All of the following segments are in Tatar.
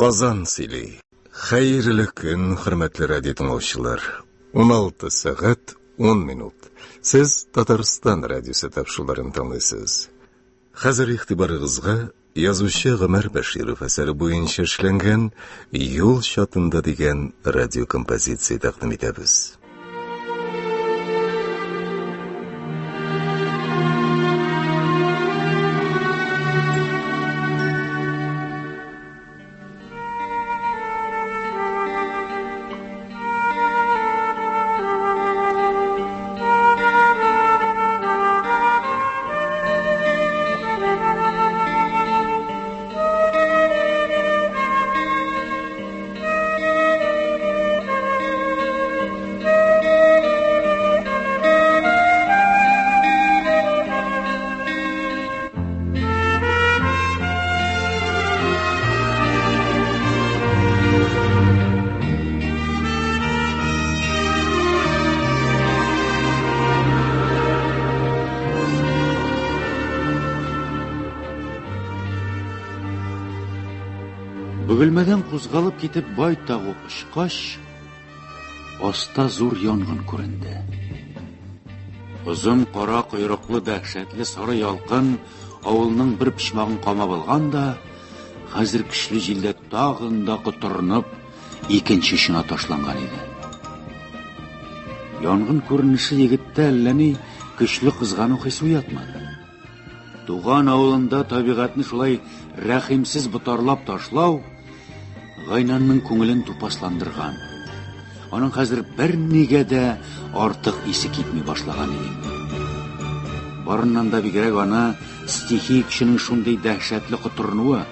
Казан сөйли. Хәерле көн, хөрмәтле радио тыңлаучылар. 16 сәгать 10 минут. Сез Татарстан радиосы тапшыруларын тыңлыйсыз. Хәзер игътибарыгызга язучы Гомәр Бәширов әсәре буенча эшләнгән Юл чатында дигән радиокомпозиция тәкъдим итәбез. Бөгелмәдән кузгалып китеп байтак ук очкач, аста зур янгын күренде. Озын кара койрыклы дәһшәтле сары ялкын авылның бер почмагын камап алган да, хәзер көчле җилдә тагын да котырынып, икенче очына ташланган иде. Янгын күренеше егеттә әллә ни көчле кызгану хисе уятмады. Туган авылында табигатьне шулай рәхимсез ботарлап ташлау Гайнанның күңелен тупасландырган. Аның хәзер бернигә дә артык исе китми башлаган иде инде. Барыннан да бигрәк аны стихия көченең шундый дәһшәтле котырынуы,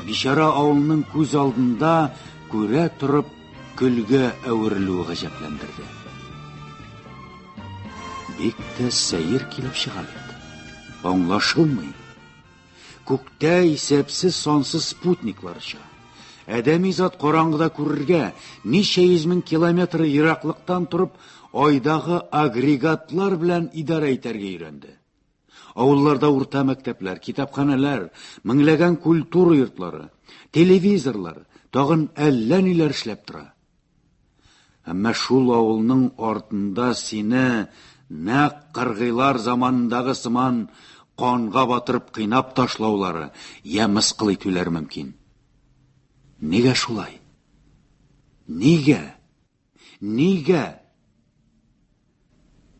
бичара авылның күз алдында күрә торып көлгә әверелүе гаҗәпләндерде. Бик тә сәер килеп чыга бит. Аңлашылмый. Күктә исәпсез сансыз спутниклар оча. Адәми зат караңгыда күрергә, ничә йөз мең километр ераклыктан торып, айдагы агрегатлар белән идарә итәргә өйрәнде. Авылларда урта мәктәпләр, китапханәләр, меңләгән культура йортлары, телевизорлар, тагын әллә ниләр эшләп тора. Әмма шул авылның артында сине нәкъ кыргыйлар заманындагы сыман канга батырып кыйнап ташлаулары я мыскыл итүләре мөмкин. Нигә шулай? Нигә? Нигә?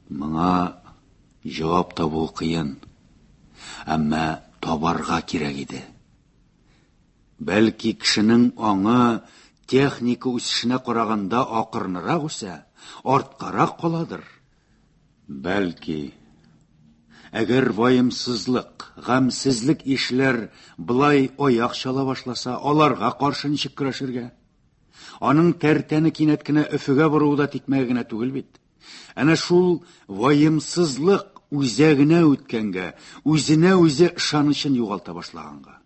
Моңа җавап табу кыен, әмма табарга кирәк иде. Бәлки кешенең аңы техника үсешенә караганда акрынрак үсә, арткарак каладыр. Бәлки, әгәр ваемсызлык, гамьсезлек ишләр болай аяк чала башласа, аларга каршы ничек көрәшергә? Аның тәртәне кинәт кенә Өфегә боруы да тикмәгә генә түгел бит. Әнә шул ваемсызлык үзәгенә үткәнгә, үзенә үзе ышанычын югалта башлаганга.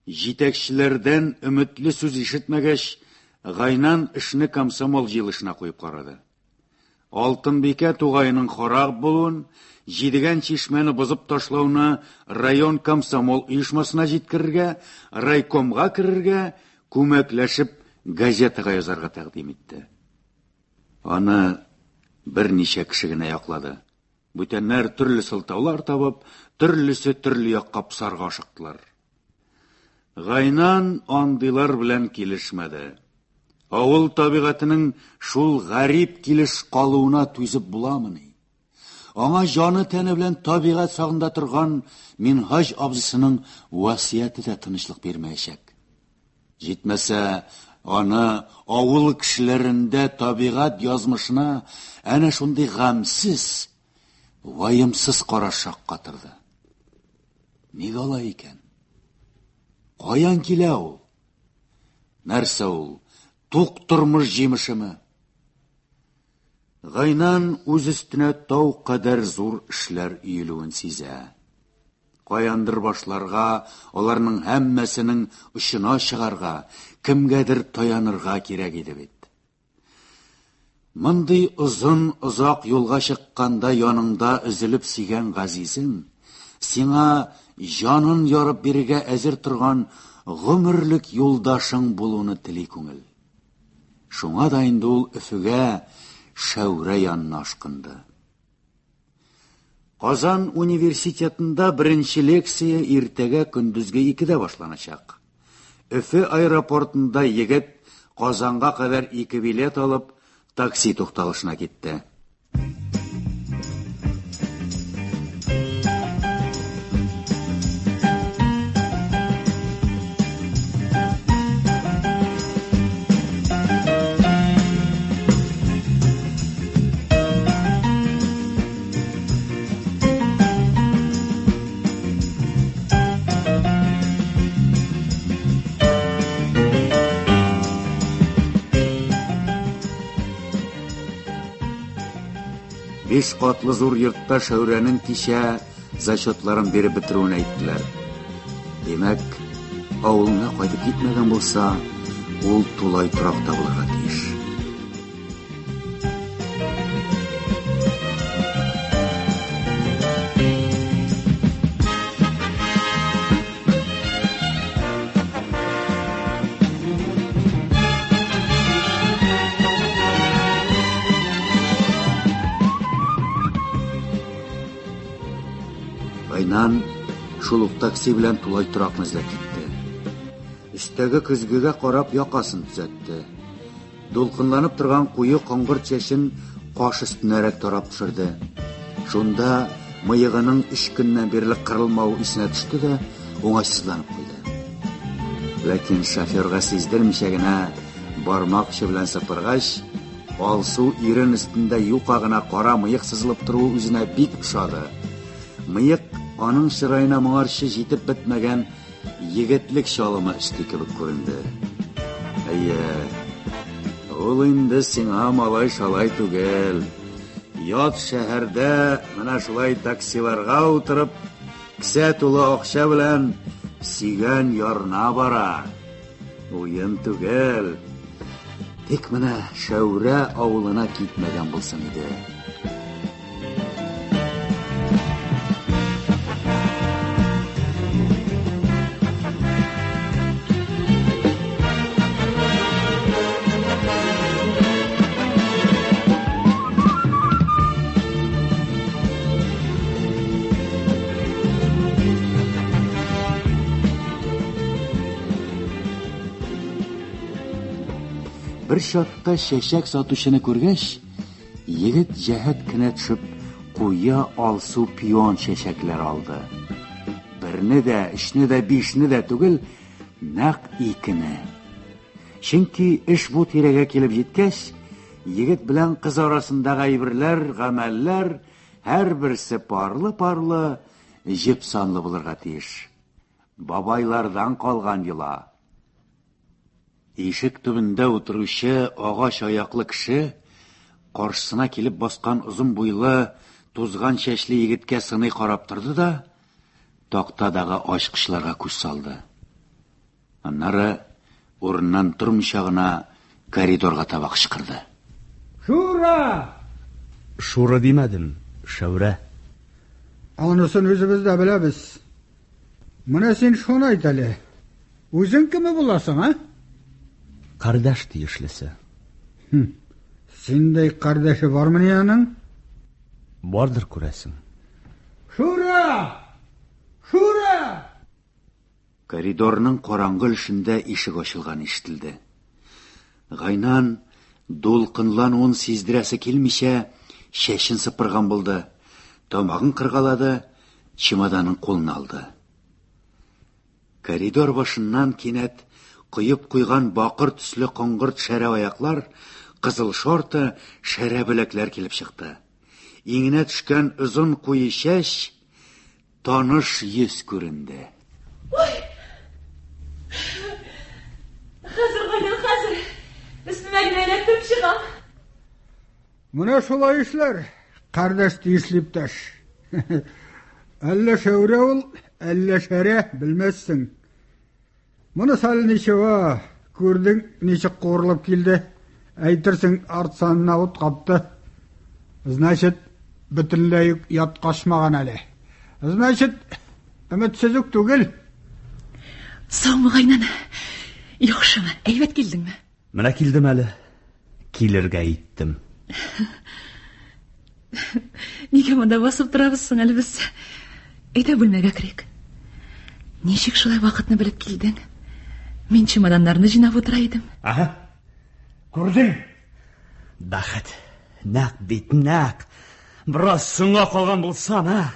Җитәкчеләрдән өметле сүз ишетмәгәч, Гайнан эшне комсомол җыелышына куеп карады. Алтынбикә тугаеның харап булуын, Җидегән чишмәне бозып ташлауны район комсомол оешмасына җиткерергә, райкомга керергә, күмәкләшеп газетага язарга тәкъдим итте. Аны берничә кеше генә яклады. Бүтәннәр төрле сылтаулар табып, төрлесе төрле якка посарга ашыктылар. Гайнан андыйлар белән килешмәде. Авыл табигатенең шул гарип килеш калуына түзеп буламыни? Аңа җаны-тәне белән табигать сагында торган Минһаҗ абзысының васыяте дә тынычлык бирмәячәк. Җитмәсә, аны авыл кешеләрендә табигать язмышына әнә шундый гамьсез, ваемсыз караш шаккатырды. Нигә алай икән? Каян килә ул? Нәрсә ул? Тук тормыш җимешеме? Гайнан үз өстенә тау кадәр зур эшләр өелүен сизә. Каяндыр башларга, аларның һәммәсенең очына чыгарга, кемгәдер таянырга кирәк иде бит. Мондый озын озак юлга чыкканда яныңда өзелеп сөйгән газизең, сиңа җанын ярып бирергә әзер торган гомерлек юлдашың булуны тели күңел. Шуңа да инде ул Өфегә Шәүрә янына ашкынды. Казан университетында беренче лекция иртәгә көндезге икедә башланачак. Өфе аэропортында егет Казанга кадәр ике билет алып, такси тукталышына китте. Биш катлы зур йортта Шәүрәнең кичә зачетларын биреп бетерүен әйттеләр. Димәк, авылына кайтып китмәгән булса, ул тулай торакта булырга тиеш. Гайнан шул ук такси белән тулай торакны эзләп китте. Өстәге көзгегә карап якасын төзәтте. Дулкынланып торган куе коңгырт чәчен каш өстенәрәк тарап төшерде. Шунда мыегының өч көннән бирле кырылмавы исенә төште дә уңайсызланып куйды. Ләкин шоферга сиздермичә генә бармак очы белән сыпыргач, алсу ирен өстендә юка гына кара мыек сызылып торуы үзенә бик ошады. Мыек аның чыраена моңарчы җитеп бетмәгән Егетлек чалымы өсти кебек күренде. Әйе, ул инде сиңа малай-шалай түгел. Ят шәһәрдә менә шулай таксиларга утырып, кесә тулы акча белән сөйгән ярына бара. Уен түгел. Тик менә Шәүрә авылына китмәгән булсын иде. Бер чатта чәчәк сатучыны күргәч, егет җәһәт кенә төшеп, куе алсу пион чәчәкләр алды. Берне дә, өчне дә, бишне дә түгел, нәкъ икене. Чөнки эш бу тирәгә килеп җиткәч, егет белән кыз арасындагы әйберләр, гамәлләр һәрберсе парлы-парлы, җеп санлы булырга тиеш. Бабайлардан калган йола. Ишек төбендә утыручы агач аяклы кеше каршысына килеп баскан озын буйлы, тузган чәчле егеткә сыный карап торды да, тактадагы ачкычларга күз салды. Аннары урыннан тормыйча гына коридорга таба кычкырды. Шура! Шура димәдем, Шәүрә. Анысын үзебез дә беләбез. Менә син шуны әйт әле. Үзең кеме буласың, а? Кардәш тиешлесе. Хм. Синдәй кардәше бармыни аның? Бардыр, күрәсең. Шура! Шура! Коридорның караңгы өлешендә ишек ачылган ишетелде. Гайнан, дулкынлануын сиздерәсе килмичә, чәчен сыпырган булды, тамагын кыргалады, чемоданын кулына алды. Коридор башыннан кинәт коеп куйган бакыр төсле коңгырт шәрә аяклар, кызыл шорты, шәрә беләкләр килеп чыкты. Иңенә төшкән озын куе чәч таныш йөз күренде. Ой! Хәзер, Гайнан, хәзер. Өстемә генә эләктереп чыгам. Менә шулай эшләр, кардәш тиешле иптәш. Әллә шәүрә ул, әллә шәрә, белмәссең. Монысы әле ничего, күрдең, ничек куырылып килде. Әйтерсең, арт санына ут капты. Значит, бөтенләй үк ят качмаган әле. Значит, өметсез үк түгел. Саумы, Гайнан? Яхшымы? Әйбәт килдеңме? Менә килдем әле. Килергә иттем. Нигә монда басып торабыз соң әле без? Әйдә бүлмәгә керик. Ничек шулай вакытны белеп килдең? Мин чемоданнарны җыйнап утыра идем. Ага. Күрдең? Бәхет. Нәкъ бит, нәкъ. Бераз соңга калган булсам, ә?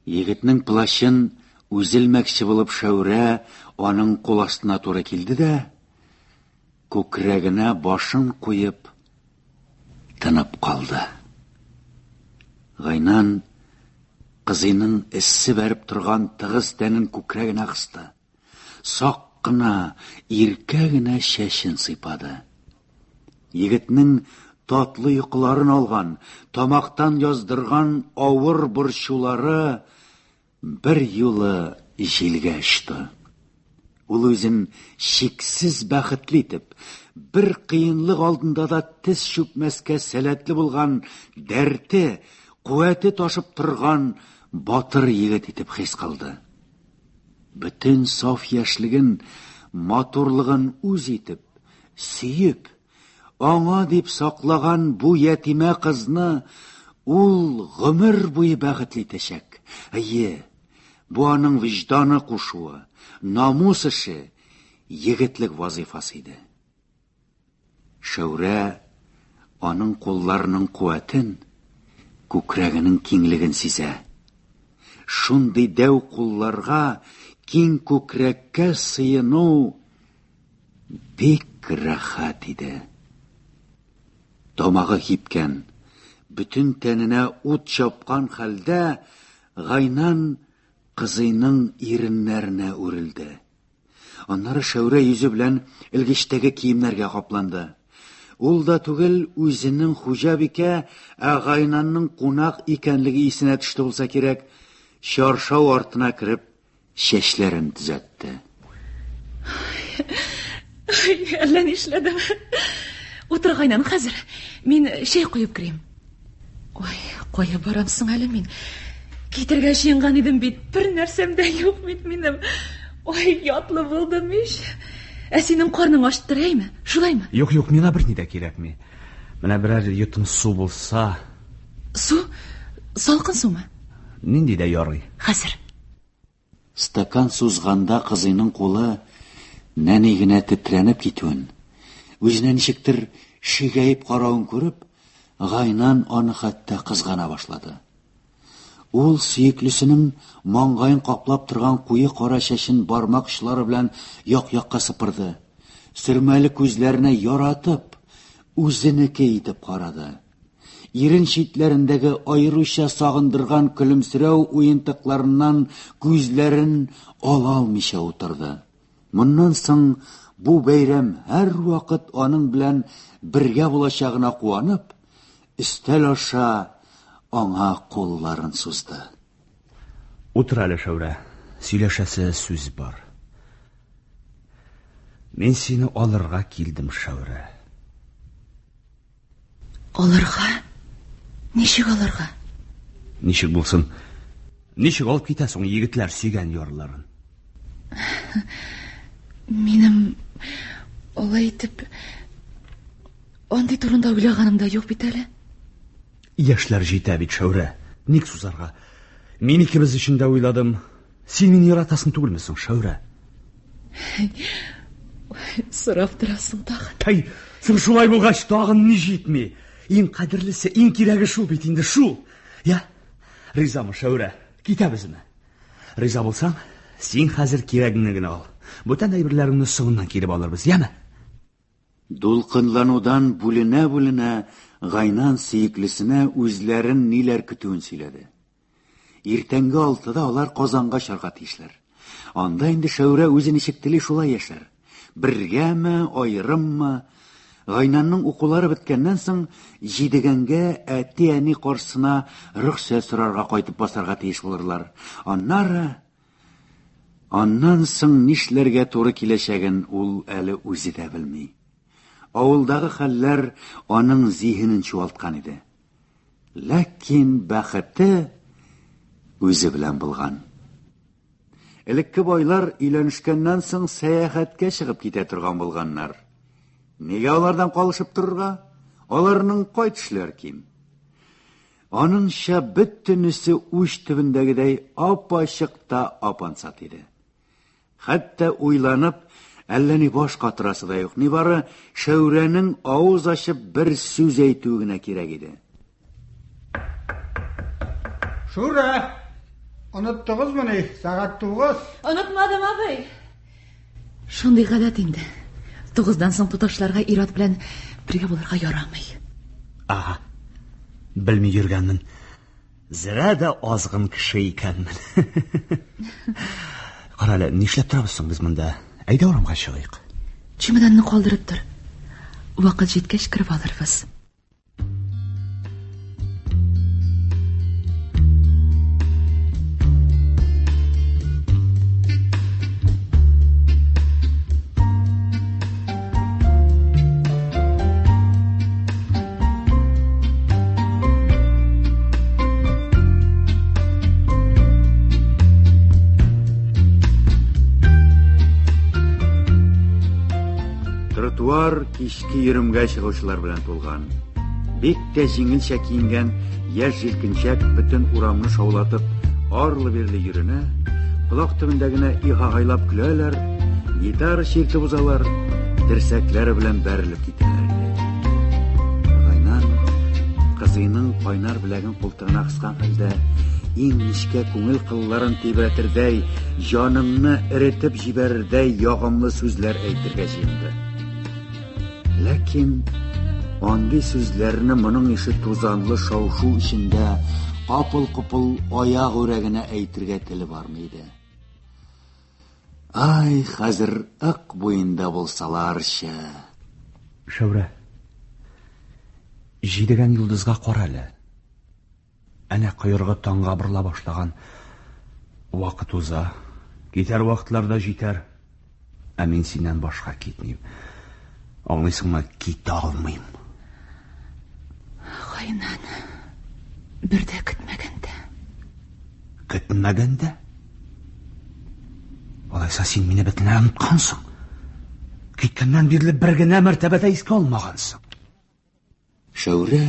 Егетнең плащын үзе элмәкче булып Шәүрә аның кул астына туры килде дә, күкрәгенә башын куеп, тынып калды. Гайнан кызыйның эссе бәреп торган тыгыз тәнен күкрәгенә кысты. Сак кына, иркә генә чәчен сыйпады. Егетнең татлы йокыларын алган, тамактан яздырган авыр борчулары бер юлы җилгә очты. Ул үзен чиксез бәхетле итеп, бер кыенлык алдында да тез чүкмәскә сәләтле булган дәрте, куәте ташып торган батыр егет итеп хис кылды. Бөтен саф яшьлеген, матурлыгын үз итеп, сөеп, аңа дип саклаган бу ятимә кызны ул гомер буе бәхетле итәчәк. Әйе, бу аның вөҗданы кушуы, намус эше, егетлек вазыйфасы иде. Шәүрә аның кулларының куәтен, күкрәгенең киңлеген сизә. Шундый дәү кулларга, киң күкрәккә сыену бик рәхәт иде. Тамагы кипкән, бөтен тәненә ут чапкан хәлдә Гайнан кызыйның иреннәренә үрелде. Аннары Шәүрә йөзе белән элгечтәге киемнәргә капланды. Ул да түгел, үзенең хуҗабикә, ә Гайнанның кунак икәнлеге исенә төште булса кирәк, чаршау артына кереп, чәчләрен төзәтте. Ай, әллә нишләдем. Утыр, Гайнан, хәзер. Мин чәй куеп керим. Ой, кая барам соң әле мин? Китергә җыенган идем бит, бер нәрсәм дә юк бит минем. Ой, ятлы булдым ич. Ә синең карның ачтыр, әйме? Шулаймы? Юк, юк, миңа берни дә кирәкми. Менә берәр йотым су булса. Су? Салкын сумы? Нинди дә ярый. Хәзер. Стакан сузганда кызыйның кулы нәни генә тетрәнеп китүен, үзенә ничектер шигәеп каравын күреп, Гайнан аны хәтта кызгана башлады. Ул сөеклесенең маңгаен каплап торган куе кара чәчен бармак очлары белән як-якка сыпырды. Сөрмәле күзләренә яратып, үзенеке итеп карады. Ирен читләрендәге аеруча сагындырган көлемсерәү уентыкларыннан күзләрен ала алмыйча утырды. Моннан соң бу бәйрәм һәрвакыт аның белән бергә булачагына куанып, өстәл аша аңа кулларын сузды. Утыр әле, Шәүрә, сөйләшәсе сүз бар. Мин сине алырга килдем, Шәүрә. Алырга? Ничек алырга? Ничек булсын? Ничек алып китә соң егетләр сөйгән ярларын? Минем алай итеп андый турында уйлаганым да юк бит әле. Яшьләр җитә бит, Шәүрә. Ник сузарга? Мин икебез өчен дә уйладым. Син мине яратасың түгелме соң, Шәүрә? Сорап торасың тагын. Әй, соң шулай булгач тагын ни җитми? Иң кадерлесе, иң кирәге шул бит инде, шул. Я, ризамы, Шәүрә? Китәбезме? Риза булсаң, син хәзер кирәгеңне генә ал. Бүтән әйберләреңне соңыннан килеп алырбыз, яме? Дулкынланудан бүленә-бүленә Гайнан сөеклесенә үзләрен ниләр көтүен сөйләде. Иртәнге алтыда алар Казанга очарга тиешләр. Анда инде Шәүрә үзе ничек тели шулай яшәр. Бергәме, аерыммы? Гайнанның укулары беткәннән соң Җидегәнгә әти-әни каршысына рөхсәт сорарга кайтып басарга тиеш булырлар. Аннары Аннан соң нишләргә туры киләчәген ул әле үзе дә белми. Авылдагы хәлләр аның зиһенен чуалткан иде. Ләкин бәхете үзе белән булган. Элекке байлар өйләнешкәннән соң сәяхәткә чыгып китә торган булганнар. Нигә алардан калышып торырга? Аларның кай төшләр ким? Аныңча бөтенесе уч төбендәгедәй ап-ачык та ап-ансат иде. Хәтта уйланып, әллә ни баш катырасы да юк, нибары Шәүрәнең авыз ачып бер сүз әйтүе генә кирәк иде. Шүрә! Оныттыгызмыни? Сәгать тугыз. Онытмадым, абый. Шундый гадәт инде. Тугыздан соң туташларга ир-ат белән бергә булырга ярамый. Ага. Белми йөргәнмен. Зерә дә азгын кеше икәнмен. Кара әле, нишләп торабыз соң без монда? Әйдә урамга чыгыйк. Чемоданны калдырып тор. Вакыт җиткәч кереп алырбыз. Тротуар кичке йөремгә чыгучылар белән тулган. Бик тә җиңелчә киенгән яшь җилкенчәк бөтен урамны шаулатып арлы-бирле йөренә, колак төбендә генә иһаһайлап көләләр, гитара чиртеп узалар, терсәкләре белән бәрелеп китәләр иде. Гайнан кызыйның кайнар беләген култыгына кыскан хәлдә иң нечкә күңел кылларын тибрәтердәй, җаныңны эретеп җибәрердәй ягымлы сүзләр әйтергә җыенды. Ләкин андый сүзләрне моның ише тузанлы шау-шу эчендә капыл-копыл аягүрә генә әйтергә теле бармый иде. Ай, хәзер Ык буенда булсаларчы. Шәүрә, җидегән йолдызга кара әле. Әнә койрыгы таңга борыла башлаган. Вакыт уза, китәр вакытлар да җитәр. Ә мин синнән башка китмим. Аңлыйсыңмы, китә алмыйм. Гайнан, бер дә көтмәгәндә. Көтмәгәндә? Алайса син мине бөтенләй оныткансың. Киткәннән бирле бер генә мәртәбә дә искә алмагансың. Шәүрә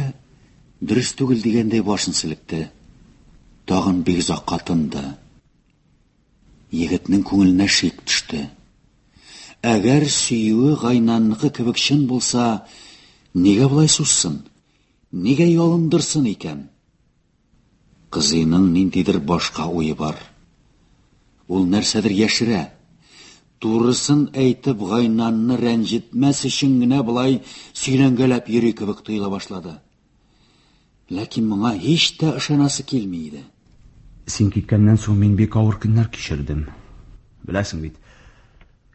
дөрес түгел дигәндәй башын селекте. Тагын бик озакка тынды. Егетнең күңеленә шик төште. Әгәр сөюе Гайнанныкы кебек чын булса, нигә болай сузсын? Нигә ялындырсын икән? Кызыйның ниндидер башка уе бар. Ул нәрсәдер яшерә. Турысын әйтеп Гайнанны рәнҗетмәс өчен генә болай сөйләнгәләп йөри кебек тоела башлады. Ләкин моңа һич тә ышанасы килми иде. Син киткәннән соң мин бик авыр көннәр кичердем. Беләсең бит,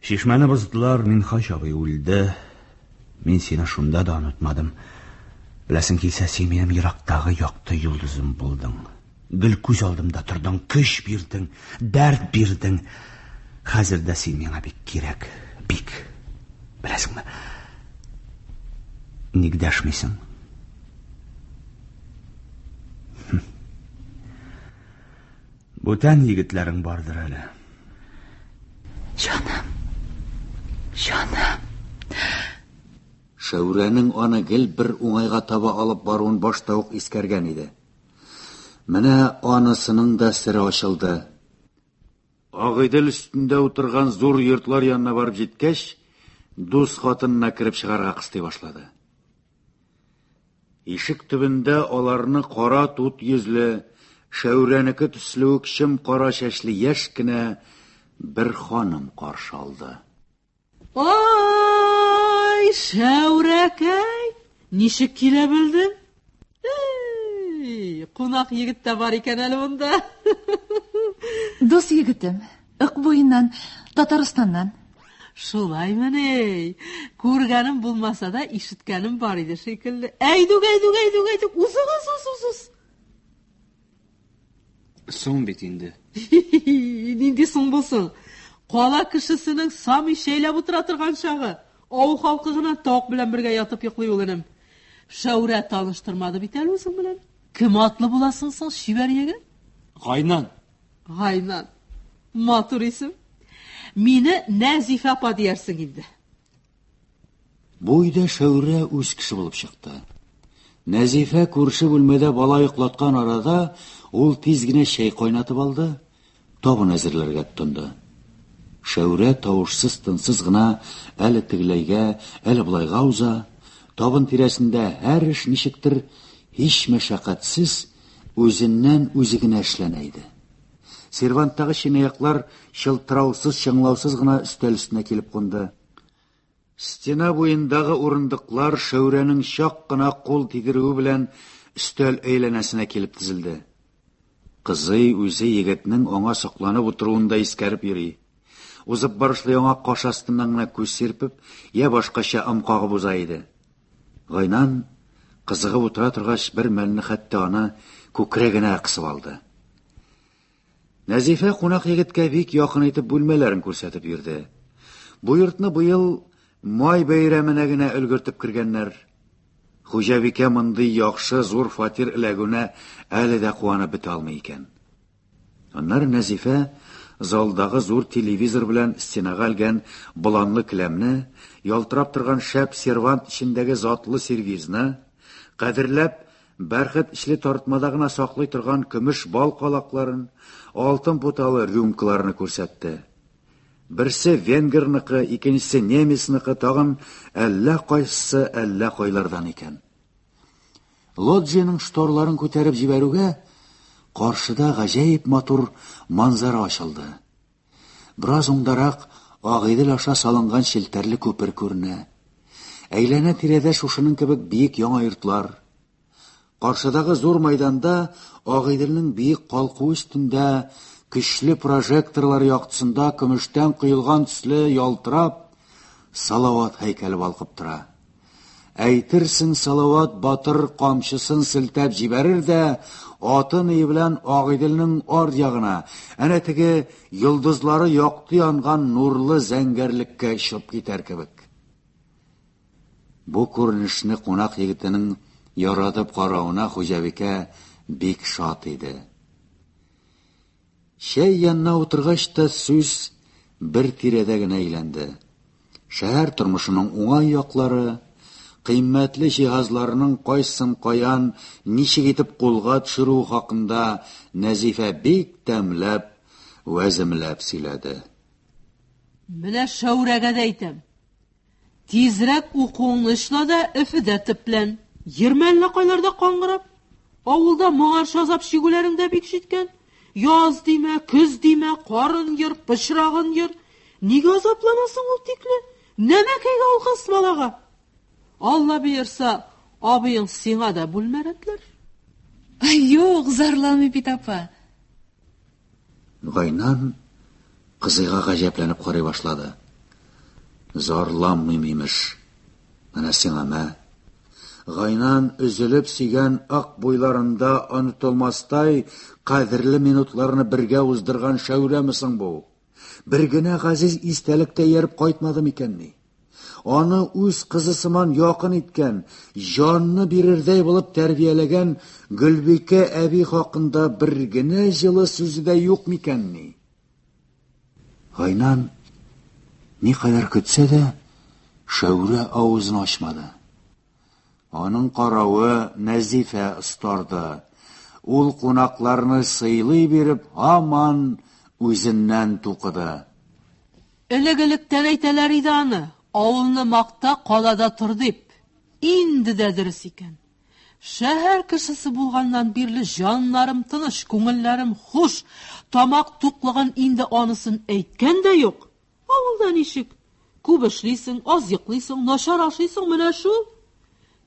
чишмәне боздылар, Минһаҗ абый үлде. Мин сине шунда да онытмадым. Беләсең килсә, син минем ерактагы якты йолдызым булдың. Гел күз алдымда тордың, көч бирдең, дәрт бирдең. Хәзер дә син миңа бик кирәк, бик. Беләсеңме? Ник дәшмисең? Хм. Бүтән егетләрең бардыр әле. Җаным. Җаным. Шәүрәнең аны гел бер уңайга таба алып баруын башта ук искәргән иде. Менә анысының да сере ачылды. Агыйдел өстендә утырган зур йортлар янына барып җиткәч, дус хатынына кереп чыгарга кыстый башлады. Ишек төбендә аларны кара тут йөзле, Шәүрәнеке төсле үк чем-кара чәчле яшь кенә бер ханым каршы алды. Ай, Шәүрәкәй, ничек килә белдең? Эй, кунак егет тә бар икән әле монда. Дус егетем, Ык буеннан, Татарстаннан. Шулаймыни? Күргәнем булмаса да, ишеткәнем бар иде шикелле. Әйдүк, әйдүк, әйдүк, әйдүк, узыгыз, уз, уз, уз. Соң бит инде. Нинди соң булсын? Кала кешесенең самый чәйләп утыра торган чагы. Авыл халкы гына тавык белән бергә ятып йоклый ул, энем. Шәүрә таныштырмады бит әле үзең белән. Кем атлы буласың соң, чибәр егет? Гайнан. Гайнан. Матур исем. Мине Нәзифә апа диярсең инде. Бу өйдә Шәүрә үз кеше булып чыкты. Нәзифә күрше бүлмәдә бала йоклаткан арада ул тиз генә чәй кайнатып алды, табын әзерләргә тотынды. Шәүрә тавышсыз-тынсыз гына әле тегеләйгә, әле болайга уза, табын тирәсендә һәр эш ничектер һич мәшәкатьсез, үзеннән-үзе генә эшләнә иде. Серванттагы чынаяклар чылтыраусыз, чыңлаусыз гына өстәл өстенә килеп кунды. Стена буендагы урындыклар Шәүрәнең чак кына кул тидерүе белән өстәл әйләнәсенә килеп тезелде. Кызый үзе егетнең аңа сокланып утыруын да искәреп йөри. Узып барышлый аңа каш астыннан гына күз сирпеп, я башкача ым кагып уза иде. Гайнан, кызыгып утыра торгач, бер мәлне хәтта аны күкрәгенә кысып алды. Нәзифә кунак егеткә бик якын итеп бүлмәләрен күрсәтеп йөрде. Бу йортны быел май бәйрәменә генә өлгертеп кергәннәр. Хуҗабикә мондый яхшы зур фатир эләгүенә әле дә куанып бетә алмый икән. Аннары Нәзифә залдагы зур телевизор белән стенага элгән боланлы келәмне, ялтырап торган шәп сервант эчендәге затлы сервизны, кадерләп бәрхет эчле тартмада гына саклый торган көмеш бал калакларын, алтын путалы рюмкаларны күрсәтте. Берсе венгерныкы, икенчесе немецныкы, тагын әллә кайсысы әллә кайлардан икән. Лоджиянең шторларын күтәреп җибәрүгә, каршыда гаҗәеп матур манзара ачылды. Бераз уңдарак Агыйдел аша салынган челтәрле күпер күренә. Әйләнә-тирәдә шушының кебек биек яңа йортлар. Каршыдагы зур майданда Агыйделнең биек калкуы өстендә көчле прожекторлар яктысында көмештән коелган төсле ялтырап Салават һәйкәле балкып тора. Әйтерсең, Салават батыр камчысын селтәп җибәрер дә, аты-ние белән Агыйделнең ар ягына, әнә теге йолдызлары якты янган нурлы зәңгәрлеккә очып китәр кебек. Бу күренешне кунак егетенең яратып каравына хуҗабикә бик шат иде. Чәй янына утыргач та сүз бер тирәдә генә әйләнде. Шәһәр тормышының уңай яклары, кыйммәтле җиһазларының кайсын каян, ничек итеп кулга төшерү хакында Нәзифә бик тәмләп, вәземләп сөйләде. Менә Шәүрәгә дә әйтәм. Тизрәк укуыңны очла да Өфедә төплән. Йөрмә әллә кайларда каңгырап. Авылда моңарчы азап чигүләрең дә бик җиткән. Яз димә, көз димә, карын йөр, пычрагын йөр. Нигә азапланасың ул тикле? Нәмәкәйгә ул кыз балага. Алла боерса, абыең сиңа да бүлмә рәтләр. Ай, юк, зарланмый бит апа. Гайнан кызыйга гаҗәпләнеп карый башлады. Зарланмыйм, имеш. Менә сиңа мә. Гайнан өзелеп сөйгән ак буйларында онытылмастай кадерле минутларны бергә уздырган Шәүрәме соң бу? Бер генә газиз истәлек тә ияреп кайтмады микәнни? Аны үз кызы сыман якын иткән, җанны бирердәй булып тәрбияләгән Гөлбикә әби хакында бер генә җылы сүзе дә юк микәнни? Гайнан никадәр көтсә дә, Шәүрә авызын ачмады. Аның каравы Нәзифә остарды. Ул кунакларны сыйлый биреп һаман үзеннән тукыды. Элек-электән әйтәләр иде аны, авылны макта, калада тор дип. Инде дә дөрес икән. Шәһәр кешесе булганнан бирле җаннарым тыныч, күңелләрем хуш, тамак туклыгын инде анысын әйткән дә юк. Авылда ничек? Күп эшлисең, аз йоклыйсың, начар ашыйсың, менә шул.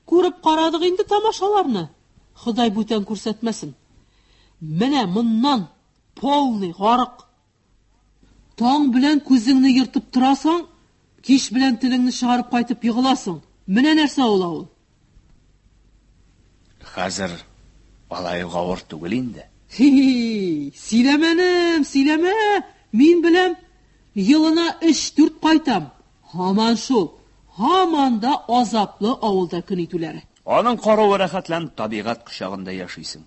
Күреп карадык инде тамашаларны. Ходай бүтән күрсәтмәсен. Менә моннан полный гарык. Таң белән күзеңне ертып торасың, кич белән телеңне чыгарып кайтып егыласың. Менә нәрсә ул авыл. Хәзер алай ук авыр түгел инде. Хи, сөйләмә, энем, сөйләмә. Мин беләм, елына өч-дүрт кайтам. Һаман шул, һаман да азаплы авылда көн итүләре. Аның каравы рәхәтләнеп табигать кочагында яшисең.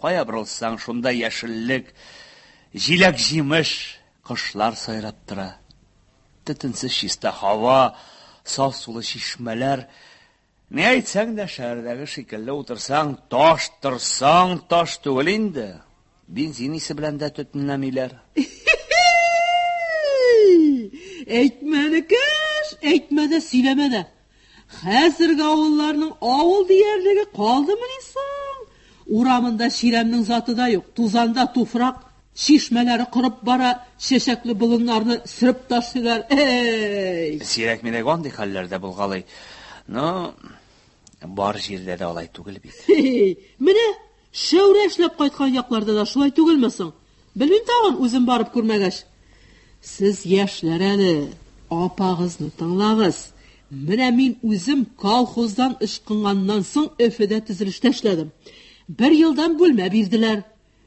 Кая борылсаң, шунда яшеллек, җиләк-җимеш. Кошлар сайрап тора. Төтенсез чиста һава, саф сулы чишмәләр. Ни әйтсәң дә, шәһәрдәге шикелле утырсаң, таш торсаң, таш түгел инде. Бензин исе белән дә төтенләмиләр. Әйтмә, энекәш, әйтмә дә, сөйләмә дә. Хәзерге авылларның авыл диярлеге калдымыни соң? Урамында чирәмнең заты да юк, тузанда туфрак, чишмәләре корып бара, чәчәкле болыннарны сөреп ташлыйлар. Әй! Сирәк-мирәк андый хәлләр дә булгалый. Но бар җирдә дә алай түгел бит. Менә Шәүрә эшләп кайткан якларда да шулай түгелме соң? Белмим тагын, үзем барып күрмәгәч. Сез яшьләр әле, апагызны тыңлагыз. Менә мин үзем колхоздан ычкынганнан соң Өфедә төзелештә эшләдем. Бер елдан бүлмә бирделәр.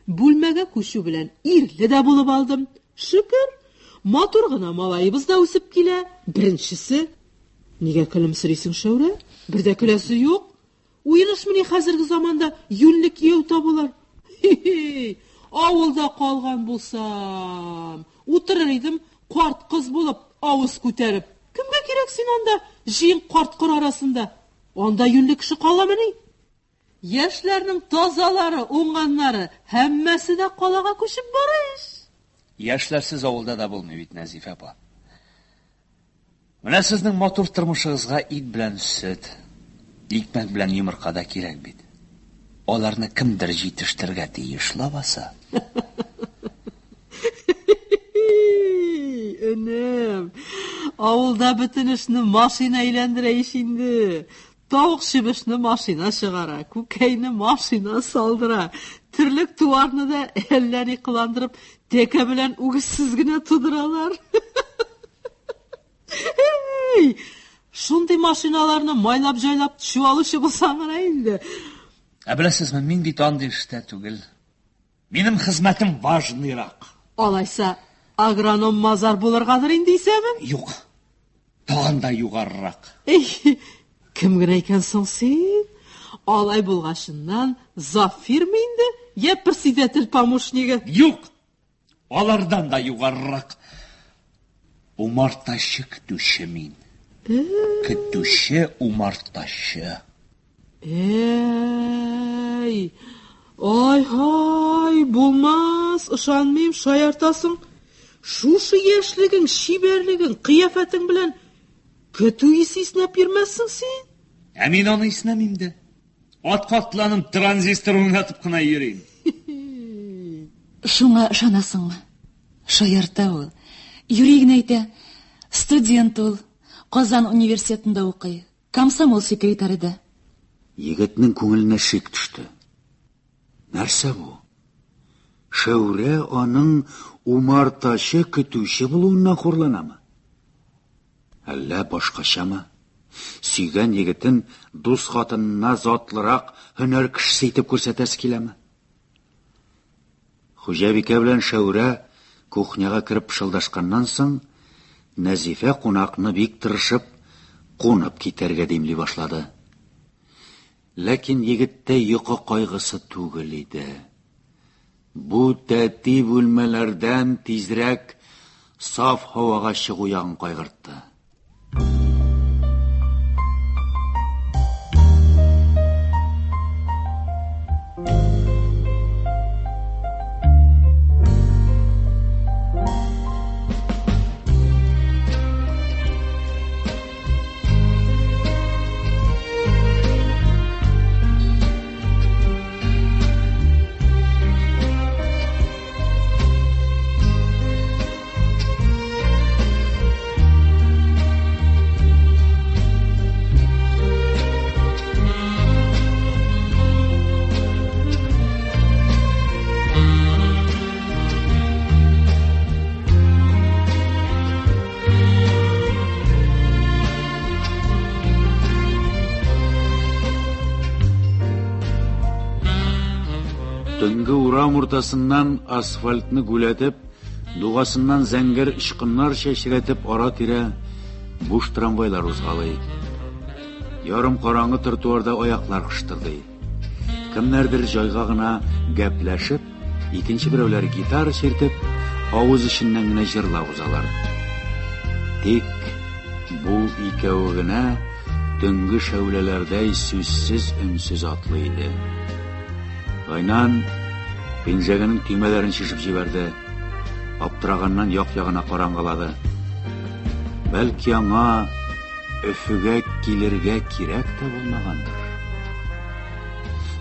Бүлмәгә күчү белән ирле дә булып алдым. Шөкер, матур гына малаебыз да үсеп килә. Беренчесе. Нигә көлемсерисең, Шәүрә? Бер дә көләсе юк. Уен эшмени хәзерге заманда юньле кияү табулар? Хи-хи! Авылда калган булсам, утырыр идем карт кыз булып, авыз күтәреп. Кемгә кирәк син анда, җыен карт-коры арасында? Анда юньле кеше каламыни? Яшьләрнең тазалары, уңганнары, һәммәсе дә калага күчеп бара ич. Яшьләрсез авылда да булмый бит, Нәзифә апа. Менә сезнең матур тормышыгызга ит белән сөт, икмәк белән йомырка да кирәк бит. Аларны кемдер җитештерергә тиеш лабаса. Энем, авылда бөтен эшне машина әйләндерә ич инде. Тавык чебешне машина чыгара, күкәйне машина салдыра, терлек-туарны да әллә ни кыландырып, тәкә белән үгезсез генә тудыралар. Әй, шундый машиналарны майлап-җайлап чуалучы булсаң гына инде. Ә беләсезме, мин бит андый эштә түгел. Минем хезмәтем важныйрак. Алайса, агроном-мазар булыргадыр инде исәбең? Юк. Тагын да югарырак. Эй, кем генә икән соң син? Алай булгачыннан завфирма инде, я председатель помощнигы? Юк. Алардан да югарырак. Умартачы көтүче мин. Көтүче умартачы. Әй, ай-һай, булмас, ышанмыйм, шаяртасың. Шушы яшьлегең, чибәрлегең, кыяфәтең белән көтү исе иснәп йөрмәссең син. Ә мин аны иснәмим дә. Атка атланып, транзистор уйнатып кына йөрим. Шуңа ышанасыңмы? Шаярта ул. Юри генә әйтә. Студент ул. Казан университетында укый. Комсомол секретаре да. Егетнең күңеленә шик төште. Нәрсә бу? Шәүрә аның умартачы көтүче булуыннан хурланамы? Әллә башкачамы? Сөйгән егетен дус хатынына затлырак һөнәр кешесе итеп күрсәтәсе киләме? Хуҗабикә белән Шәүрә кухняга кереп пышылдашканнан соң, Нәзифә кунакны бик тырышып кунып китәргә димли башлады. Ләкин егеттә йокы кайгысы түгел иде. Бу тәти бүлмәләрдән тизрәк саф һавага чыгу ягын кайгыртты. Төнге урам уртасыннан асфальтны гүләтеп, дугасыннан зәңгәр очкыннар чәчрәтеп ара-тирә буш трамвайлар узгалый. Ярым караңгы тротуарда аяклар кыштырдый. Кемнәрдер җайга гына гәпләшеп, икенче берәүләр гитара чиртеп, авыз эченнән генә җырлап узалар. Тик бу икәве генә төнге шәүләләрдәй сүзсез-өнсез атлый иде. Гайнан пинжәгенең төймәләрен чишеп җибәрде. Аптыраганнан як-ягына карангалады. Бәлки аңа Өфегә килергә кирәк тә булмагандыр.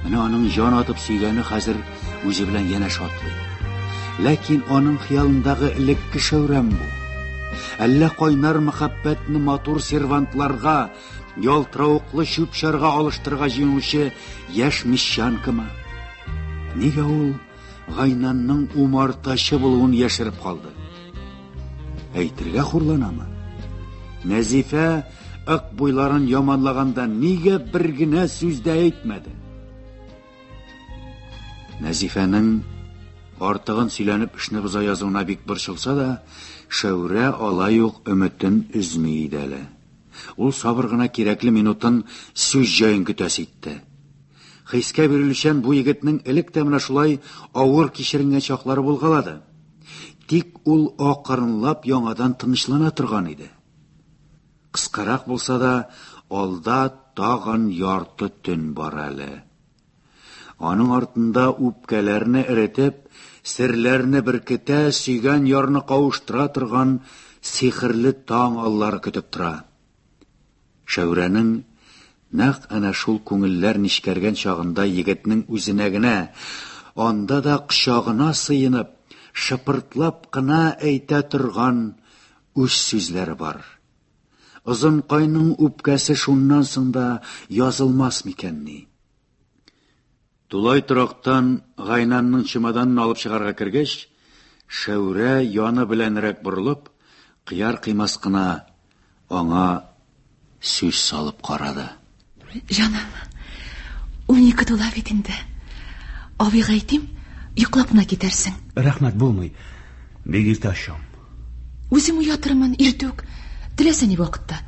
Менә аның җан атып сөйгәне хәзер үзе белән янәшә атлый. Ләкин аның хыялындагы элекке шәүрәм бу. Әллә кайнар мәхәббәтне матур сервантларга, ялтыравыклы чүп-чарга алыштырырга җыенучы яшь мещанкамы? Нигә ул Гайнанның умартачы булуын яшереп калды? Әйтергә хурланамы? Нәзифә ык буйларын яманлаганда нигә бер генә сүз дә әйтмәде? Нәзифәнең артыгын сөйләнеп эшне боза язуына бик борчылса да, Шәүрә алай ук өметен өзми иде әле. Ул сабыр гына кирәкле минутын, сүз җаен көтәсе итте. Хискә бирелүчән бу егетнең элек тә менә шулай авыр кичеренгән чаклары булгалады. Тик ул акрынлап яңадан тынычлана торган иде. Кыскарак булса да, алда тагын ярты төн бар әле. Аның артында үпкәләрне эретеп, серләрне беркетә, сөйгән ярны кавыштыра торган сихерле таң аллары көтеп тора. Шәүрәнең нәкъ әнә шул күңелләр нечкәргән чагында егетнең үзенә генә, анда да кочагына сыенып, шыпыртлап кына әйтә торган үз сүзләре бар. Озынкайның үпкәсе шуннан соң да язылмас микәнни? Тулай торактан Гайнанның чемоданын алып чыгарга кергәч, Шәүрә яны беләнрәк борылып, кыяр-кыймас кына аңа сүз салып карады. Җаным, 12 тула бит инде. Абыйга әйтим, йоклап кына китәрсең. Рәхмәт, булмый. Бик иртә очам. Үзем уятырмын, иртүк. Теләсә ни вакытта.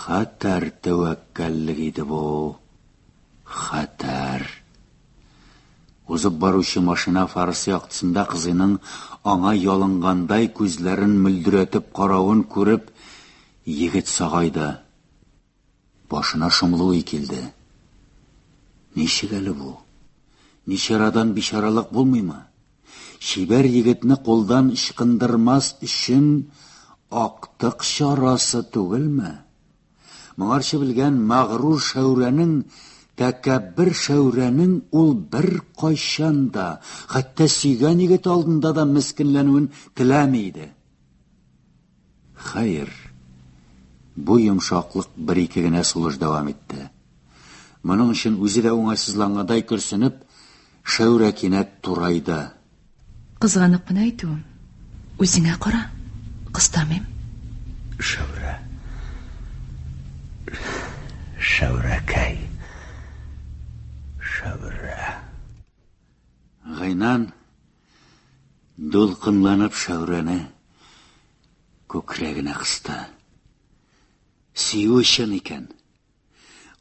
Хәтәр тәвәккәллек иде бу. Хәтәр. Узып баручы машина фарасы яктысында кызыйның аңа ялынгандай күзләрен мөлдерәтеп каравын күреп, егет сагайды. Башына шомлы уй килде. Ничек әле бу? Ничарадан бичаралык булмыймы? Чибәр егетне кулдан ычкындырмас өчен актык чарасы түгелме? Моңарчы белгән мәгърур Шәүрәнең, тәкәббер Шәүрәнең ул беркайчан да, хәтта сөйгән егете алдында да мескенләнүен теләми иде. Хәер, бу йомшаклык бер-ике генә сулыш дәвам итте. Моның өчен үзе дә уңайсызлангандай көрсенеп, Шәүрә кинәт турайды. Кызганып кына әйтүем. Үзеңә кара, кыстамыйм. Шәүрә. Шәүрәкәй. Шәүрә. Гайнан дулкынланып Шәүрәне күкрәгенә кысты. Сөюе чын икән.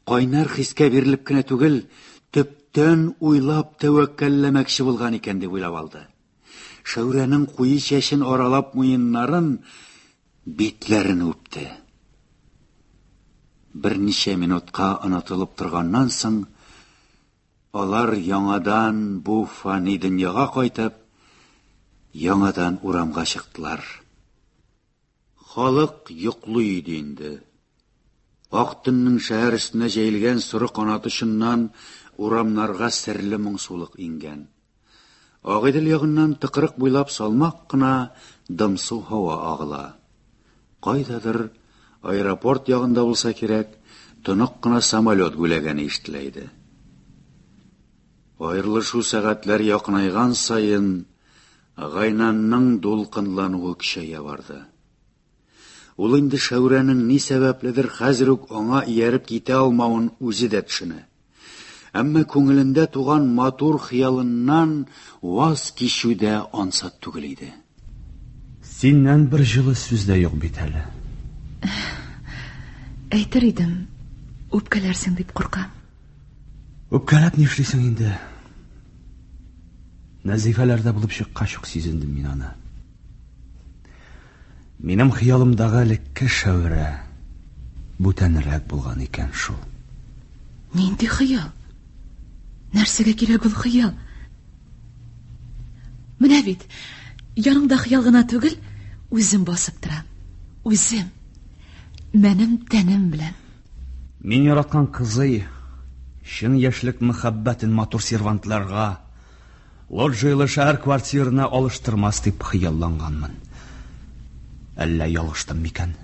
Кайнар хискә бирелеп кенә түгел, төптән уйлап тәвәккәлләмәкче булган икән дип уйлап алды. Шәүрәнең куе чәчен аралап муеннарын, битләрен үпте. Берничә минутка онытылып торганнан соң, алар яңадан бу фани дөньяга кайтып, яңадан урамга чыктылар. Халык йоклый иде инде. Ак төннең шәһәр өстенә җәелгән соры канаты очыннан урамнарга серле моңсулык иңгән. Агыйдел ягыннан тыкрык буйлап салмак кына дымсу һава агыла. Кайдадыр, аэропорт ягында булса кирәк, тонык кына самолет гүләгәне ишетелә иде. Аерылышу сәгатьләр якынайган саен, Гайнанның дулкынлануы көчәя барды. Ул инде Шәүрәнең ни сәбәпледер хәзер үк аңа ияреп китә алмавын үзе дә төшенә. Әмма күңелендә туган матур хыялыннан ваз кичү дә ансат түгел иде. Синнән бер җылы сүз дә юк бит әле. Әйтер идем, үпкәләрсең дип куркам. Үпкәләп нишлисең инде? Нәзифәләрдә булып чыккач ук сизендем мин аны. Минем хыялымдагы элекке Шәүрә бүтәнрәк булган икән шул. Нинди хыял? Нәрсәгә кирәк ул хыял? Менә бит, яныңда хыял гына түгел, үзем басып торам. Үзем. Мәнем тәнем белән. Мин яраткан кызый чын яшьлек мәхәббәтен матур сервантларга, лоджиялы шәһәр квартирына алыштырмас дип хыялланганмын. Әллә ялгыштым микән?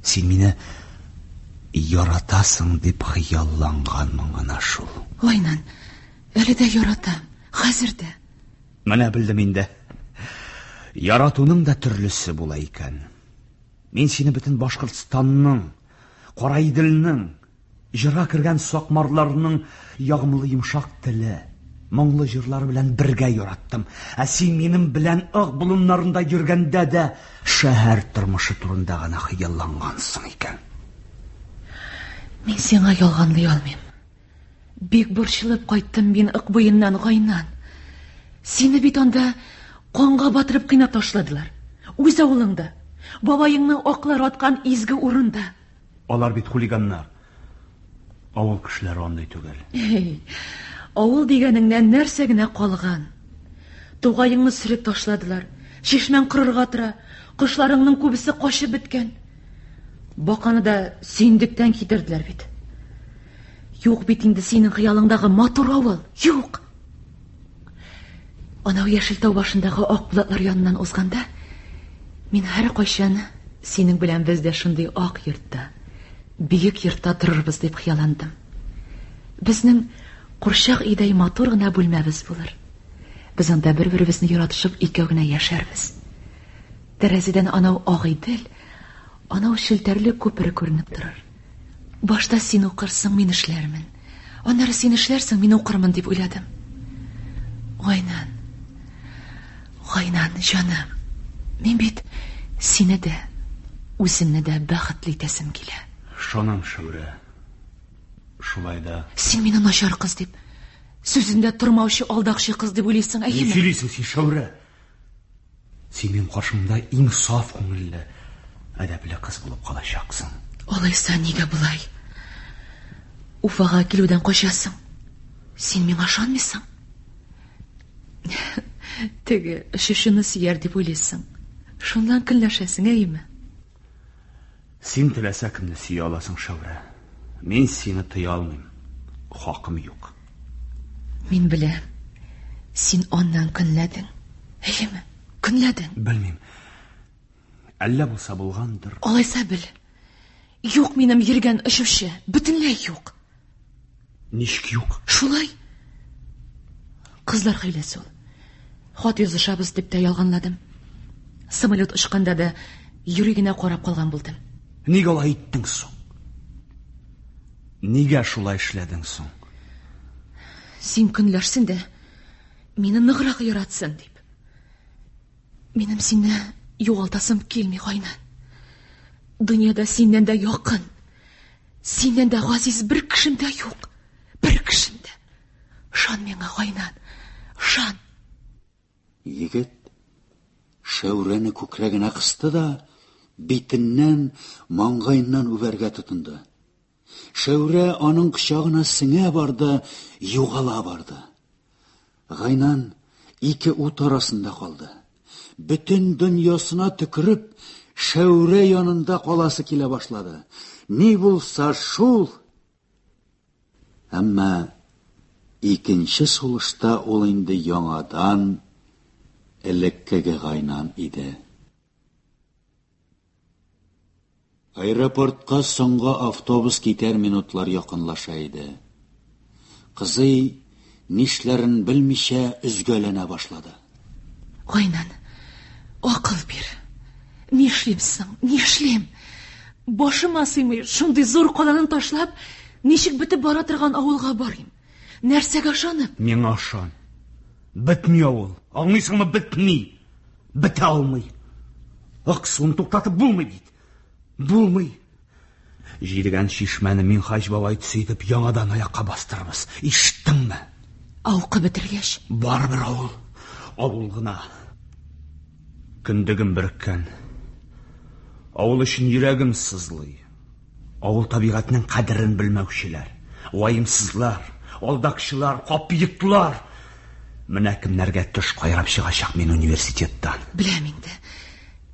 Син мине яратасың дип хыялланганмын гына шул. Гайнан, әле дә яратам, хәзер дә. Менә белдем инде. Яратуның да төрлесе була икән. Мин сине бөтен Башкортстанның, Караиделнең, җырга кергән сакмарларның ягымлы йомшак теле, моңлы җырлары белән бергә яраттым. Ә син минем белән Ык болыннарында йөргәндә дә шәһәр тормышы турында гына хыяллангансың икән. Мин сиңа ялганлый алмыйм. Бик борчылып кайттым мин Ык буеннан, Гайнан. Сине бит анда канга батырып кыйнап ташладылар. Үз авылыңда, бабаеңны аклар аткан изге урында. Алар бит хулиганнар. Авыл кешеләре андый түгел. Эй, авыл дигәнеңнән нәрсә генә калган? Тугаеңны сөреп ташладылар. Чишмәң корырга тора. Кошларыңның күбесе качып беткән. Баканы да сөендектән китерделәр бит. Юк бит инде синең хыялыңдагы матур авыл. Юк. Анау яшел тау башындагы ак булатлар яныннан узганда, мин һәркайчан синең белән без дә шундый ак йортта, биек йортта торырбыз дип хыялландым. Безнең курчак өйдәй матур гына бүлмәбез булыр. Без анда бер-беребезне яратышып икәү генә яшәрбез. Тәрәзәдән анау Агыйдел, анау челтәрле күпер күренеп торыр. Башта син укырсың, мин эшләрмен. Аннары син эшләрсең, мин укырмын дип уйладым. Гайнан. Гайнан, җаным. Мин бит сине дә, үземне дә бәхетле итәсем килә. Ышанам, Шәүрә. Шулай да. Син мине начар кыз дип, сүзендә тормаучы алдакчы кыз дип уйлыйсың, әйеме? Ни сөйлисең син, Шәүрә? Син минем каршымда иң саф күңелле, әдәпле кыз булып калачаксың. Алайса нигә болай? Уфага килүдән качасың. Син миңа ышанмыйсың. Теге очучыны сөяр дип уйлыйсың. Шуннан көнләшәсең, әйеме? Син теләсә кемне сөя аласың, Шәүрә. Мин сине тыя алмыйм. Хакым юк. Мин беләм. Син аннан көнләдең. Әйеме? Көнләдең. Белмим. Әллә булса булгандыр. Алайса бел. Юк минем йөргән очучы. Бөтенләй юк. Ничек юк? Шулай. Кызлар хәйләсе ул. Хат язышабыз дип тә ялганладым. Самолет очканда да юри генә карап калган булдым. Нигә алай иттең соң? Нигә шулай эшләдең соң? Син көнләшсен дә, мине ныграк яратсын дип. Минем сине югалтасым килми, Гайнан. Дөньяда синнән дә якын, Синнән дә газиз бер кешем дә юк. Бер кешем дә. Ышан миңа, Гайнан. Ышан. Егет Шәүрәне күкрәгенә кысты да, битеннән, маңгаеннан үбәргә тотынды. Шәүрә аның кочагына сеңә барды, югала барды. Гайнан ике ут арасында калды. Бөтен дөньясына төкереп, Шәүрә янында каласы килә башлады. Ни булса шул. Әмма икенче сулышта ул инде яңадан элеккеге Гайнан иде. Аэропортка соңгы автобус китәр минутлар якынлаша иде. Кызый, нишләрен белмичә, өзгәләнә башлады. Гайнан, акыл бир. Нишлим соң, нишлим? Башыма сыймый, шундый зур каланы ташлап, ничек бетеп бара торган авылга барыйм? Нәрсәгә ышанып? Миңа ышан. Бетми авыл. Аңлыйсыңмы, бетми. Бетә алмый. Ык суын туктатып булмый бит. Булмый. Җидегән чишмәне Минхаҗ бабай төсе итеп яңадан аякка бастырырбыз. Ишеттеңме? Ә укып бетергәч? Барыбер авыл, авыл гына. Кендегем береккән. Авыл өчен йөрәгем сызлый. Авыл табигатьнең кадерен белмәүчеләр, ваемсызлар, алдакчылар, капиеклар. Менә кемнәргә төш кайрап чыгачак мин университеттан. Беләм инде.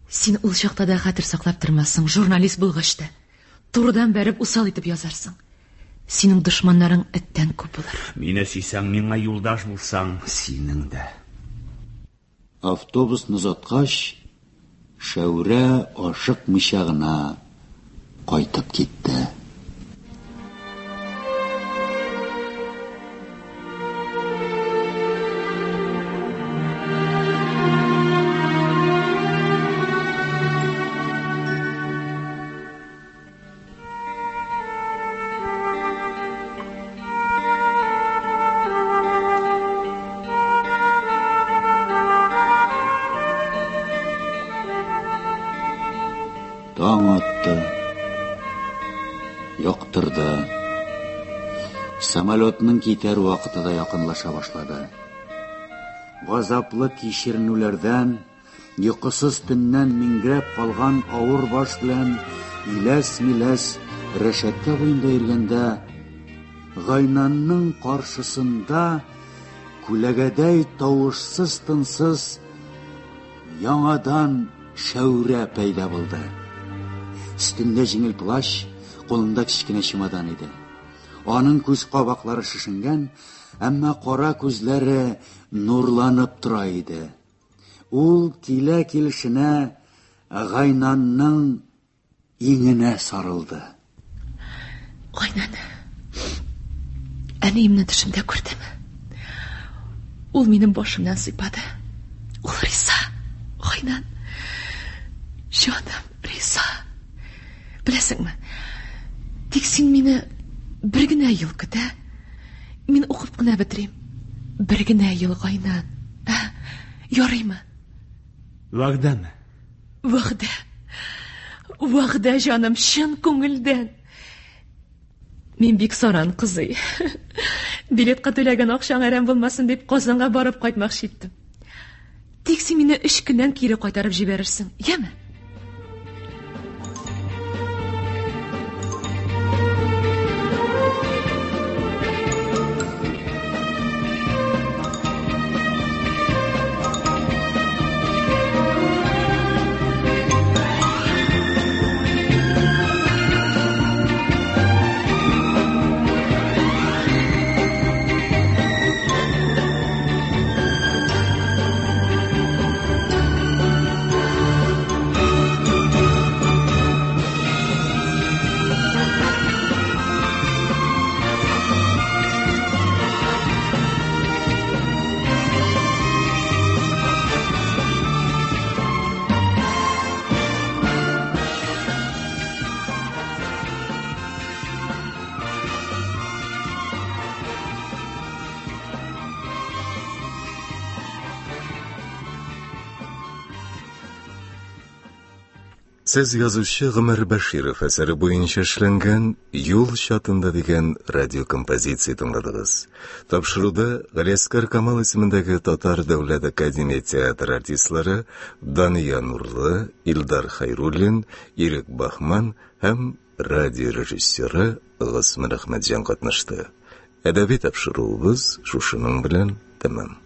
Син ул чакта да хәтер саклап тормассың, журналист булгач та. Турыдан бәреп усал итеп язарсың. Синең дошманнарың эттән күп булыр. Мине сөйсәң, миңа юлдаш булсаң, синең дә. Автобусны озаткач, Шәүрә ашыкмыйча гына кайтып китте. Таң атты. Яктырды. Самолетның китәр вакыты да якынлаша башлады. Газаплы кичеренүләрдән Йокысыз төннән миңгерәп калган авыр баш белән иләс-миләс рәшәткә буенда йөргәндә, Гайнанның каршысында күләгәдәй тавышсыз-тынсыз яңадан Шәүрә пәйда булды. Өстендә җиңел плащ, кулында кечкенә чемодан иде. Аның күз кабаклары шешенгән, әмма кара күзләре нурланып тора иде. Ул килә-килешенә Гайнанның иңенә сарылды. Гайнан, әниемне төшемдә күрдем. Ул минем башымнан сыйпады. Ул риза, Гайнан. Җаным, риза. Беләсеңме, тик син мине бер генә ел көт, ә? Мин укып кына бетерим. Бер генә ел, Гайнан. Ә, ярыймы? Вәгъдәме? Вәгъдә. Вәгъдә, җаным, чын күңелдән. Мин бик саран кызый. Билетка түләгән акчаң әрәм булмасын дип Казанга барып кайтмакчы иттем. Тик син мине өч көннән кире кайтарып җибәрерсең, яме? Сез язучы Гомәр Бәширов әсәре буенча эшләнгән Юл чатында дигән радиокомпозиция тыңладыгыз. Тапшыруда Галиәсгар Камал исемендәге Татар дәүләт академия театры артистлары Дания Нурлы, Илдар Хәйруллин, Ирек Бахман һәм радио режиссеры Госман Әхмәтҗан катнашты. Әдәби тапшыруыбыз шушының белән тәмам.